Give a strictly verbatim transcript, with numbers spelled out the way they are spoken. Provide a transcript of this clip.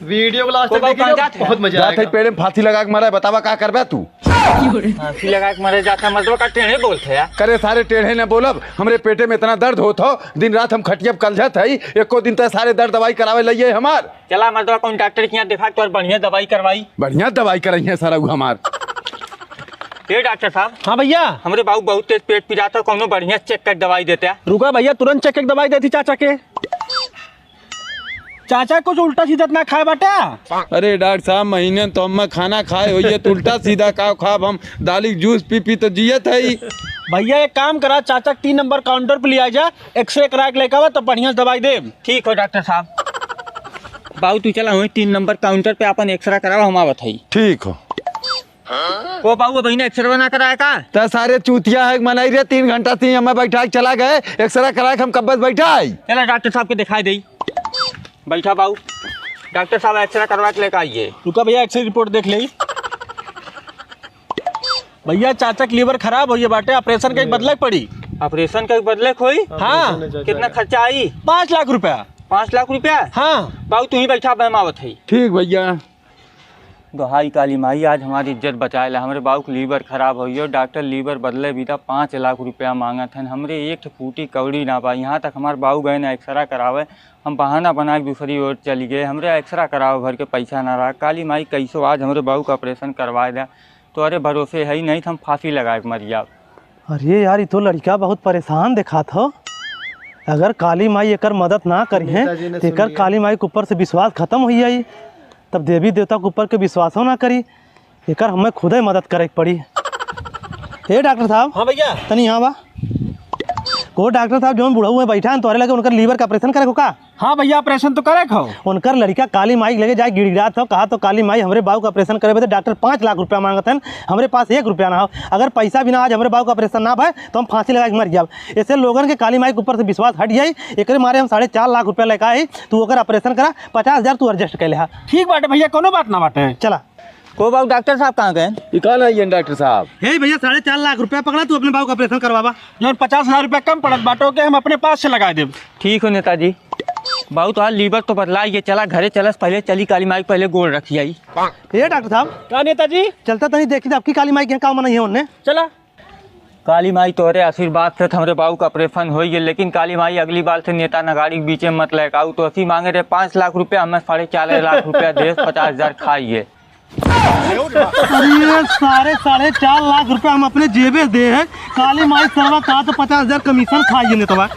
वीडियो को लास्ट तक देखिए, बहुत मजा आएगा। पेड़े में फांसी लगा के मरा है, बतावा का करबे तू? फांसी लगा के मरे जाता मर्दवा का टेढ़े बोलत है यार। करे सारे टेढ़े न बोलब, हमरे पेटे में इतना दर्द होत हो, दिन रात हम खटिया पे कलझत हई, एको दिन तय सारे दर्द दवाई करावे लइए हमार। चला मर्दवा कौन डॉक्टर के यहाँ देखा, तोर बढ़िया दवाई करवाई। बढ़िया दवाई करइहे सारा उ हमार। ए डॉक्टर साहब। हाँ भैया। हमरे बाबू बहुत तेज पेट पिरात है, कौनो बढ़िया चेक कर दवाई देते। रुका भैया, तुरंत चेक कर दवाई देती चाचा के। चाचा, कुछ उल्टा सीधा त ना खाए बाटा? अरे डॉक्टर साहब, महीने में तो हम खाना खाए होइए, तो उल्टा सीधा का खाब हम? दाली के जूस पी पी तो जियत हई। भैया, एक काम करा, चाचा के तीन नंबर काउंटर पे ले आ जा, एक्सरे करा के लेके आवा, तब बढ़िया से दवाई देब। ठीक हो डॉक्टर साहब। बाबू, तू चला वहीं तीन नंबर काउंटर पे अपन एक्सरे करावा, हम आवत हई। ठीक हो। ओ बाबू, अबहिन एक्सरे ना कराए का? त सारे चूतिया है, मनई रे, तीन घंटा से हमें बैठा के चला गए, एक्सरे कराए के हम कब्बे से बैठा है। चला डॉक्टर साहब के दिखाई देई। बैठा बाबू, डॉक्टर साहब एक्सरे करवा के लेके आइए। रुका भैया, एक्सरे रिपोर्ट देख ले। भैया, चाचा के लीवर खराब होइए बाटे, ऑपरेशन के बदले के पड़ी। ऑपरेशन के बदले के होई? हाँ। कितना खर्चा आई? पाँच लाख रुपया। पाँच लाख रुपया? हाँ। बाबू, तू ही बैठा, हम आवत है। ठीक भैया। दोहाई काली माई, आज हमारी इज्जत बचाए ला। हमरे बाबू के लीवर खराब होइयो, डॉक्टर लीवर बदले भी था, पाँच लाख रुपया मांगत हन। हमरे एक ठे फूटी कौड़ी ना बा। यहाँ तक हमार बाबू गए ना एक्सरा करावे, हम बहाना बना के दूसरी ओर चली गए। हमरे एक्सरा करावे भर के पैसा ना रहा। काली माई, कैसो आज हमरे बाबू का ऑपरेशन करवाए द्या, तोहरे भरोसे है ही नहीं, तो हम फांसी लगाए के मर जाब। अरे यार, ई तो लड़िका बहुत परेशान देखात हो। अगर काली माई एकर मदद ना करिहें, नेताजी ने तो एकर सुन लिया। काली माई के ऊपर से विश्वास खतम होइ जाई, तब देवी देवता के ऊपर के विश्वासो ना करी। एकर हमें खुदे मदद करे के पड़ी। ए डॉक्टर साहब। हाँ भैया। तनी यहाँ बा। को डॉक्टर साहब, जौन बुढ़ऊ है बैठा है, तोहरे लगे उनकर लीवर का ऑपरेशन करे को का? हाँ भैया, ऑपरेशन तो करे को। उनकर लड़िका काली माई के लगे जाए गिड़गिड़ात हो, कहा तो काली माई, हमरे बाबू का ऑपरेशन करे बदे डॉक्टर पाँच लाख रुपया मांगत हन, हमरे पास एक रुपया ना हो। अगर पैसा बिना आज हमरे बाबू का ऑपरेशन ना भय, तो हम फांसी लगा के मर जाब। ऐसे लोगन के काली माई के ऊपर से विश्वास हट जाई, एकरे मारे हम साढ़े चार लाख रुपया लेके आई। तू ओकर ऑपरेशन करा, पचास हजार तू एडजस्ट कर ले हा। ठीक बाटे भैया, कोनो बात ना बाटे। चला। को बाबू, डॉक्टर साहब कहाँ गए? ई कहाँ ना आइए डॉक्टर साहब? हे भैया, साढ़े चार लाख रुपया पकड़ा, तू अपने बाबू का ऑपरेशन करवावा। जौन पचास हजार रुपया कम पड़त बाटे, ओके हम अपने पास से लगा देब। ठीक हो नेताजी। बाबू, तोहार लीवर तो बदला, ये चला घरे चलस, पहले चली काली माई, पहले गोड़ रखी आई। ए डॉक्टर साहब। का नेताजी? चलता तनी देखी, आपकी काली माई के यहाँ का मनाई है उनने। चला। काली माई, तोहरे आशीर्वाद से हमरे बाबू का ऑपरेशन होइ गए, लेकिन काली माई, अगली बार से नेता नगाड़ी के बीचे मत लहकाऊ। तो असी मांगे रहे पाँच लाख रुपया, हमें साढ़े चार लाख रुपया दे, पचास हजार खाइए। अरे सारे साढ़े चार लाख रुपया हम अपने जेबे दे हैं, काली माई सरवा कहा तो पचास हजार कमीशन खाइए नेतवा।